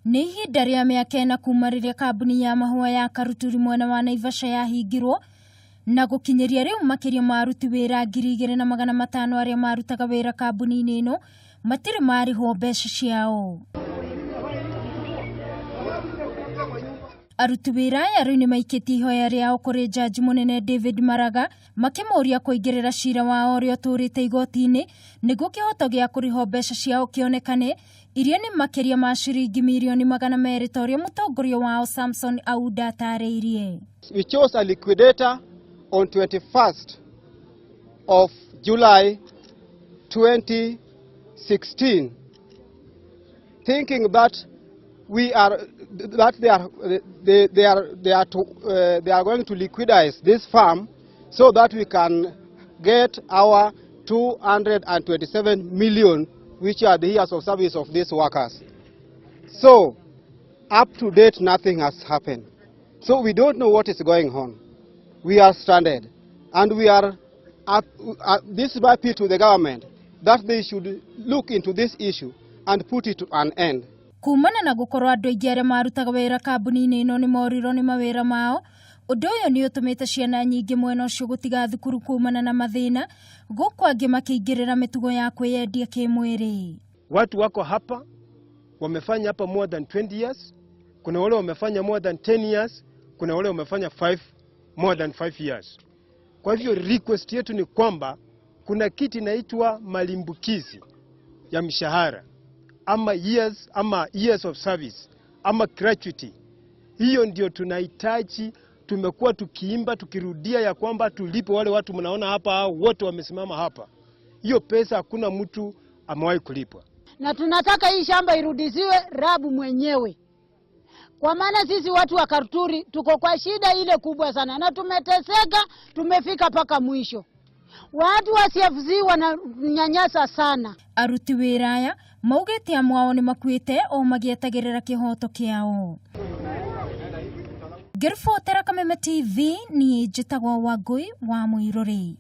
Nĩ ihinda rĩa mĩaka ĩna kuma rĩrĩa kambuni ya mahũa ya Karuturi mwena wa Naivasha yahingirwo na gũkinyĩria rĩu makĩria ma aruti wĩra 2500 arĩa marutaga wĩra kambuni-inĩ ĩno matirĩ marĩhwo mbeca ciao. Aruti wĩra aya rĩu nĩ maikĩtie ihoya rĩao kũrĩ njanji mũnene David Maraga makĩmũria kũingĩrĩra cira wao ũrĩa ũtũrĩte igoti-inĩ nĩguo kĩhoto gĩa kũrĩhwo mbeca ciao kĩonekane iria nĩ makĩria ma ciringi mirioni 200 ta ũrĩa mũtongoria wao Samson Auda atarĩirie. We chose a liquidator on 21st of July 2016, thinking that we are that they are they, they are they are to, they are going to liquidize this farm so that we can get our 227 million, which are the years of service of these workers. So up to date nothing has happened. So we don't know what is going on. We are stranded, and we are at, this is my appeal to the government that they should look into this issue and put it to an end. Kumana na gũkorwo andũ aingĩ arĩa marutaga wĩra kambuni-inĩ ĩno nĩ morirwo nĩ mawĩra mao, ũndũ ũyũ nĩ ũtũmĩte ciana nyingĩ mwena ũcio gũtiga thukuru kumana na mathĩna, gũkũ angĩ makĩingĩrĩra mĩtugo ya kwĩyendia kĩmwĩrĩ. Watu wako hapa wamefanya hapa more than 20 years, kuna wale wamefanya more than 10 years, kuna wale wamefanya 5 more than 5 years. Kwa hivyo request yetu ni kwamba kuna kitu inaitwa malimbukizi ya mshahara ama years of service ama gratuity. Hiyo ndio tunahitaji. Tumekuwa tukiimba tukirudia ya kwamba tulipe wale watu mnaona hapa, hao wote wamesimama hapa. Hiyo pesa hakuna mtu amewahi kulipwa. Na tunataka hii shamba irudishiwe Rabu mwenyewe, kwa maana sisi watu wa Karuturi tuko kwa shida ile kubwa sana, na tumeteseka, tumefika mpaka mwisho. Watu wa CFC wananyanyasa sana. Aruti wĩra aya maugĩte amwe ao nĩ makuĩte o magĩetagĩrĩra kĩhoto kĩao. Ngĩribotera Kameme TV, niĩ njĩtagwo Wangũi wa Mũirũrĩ.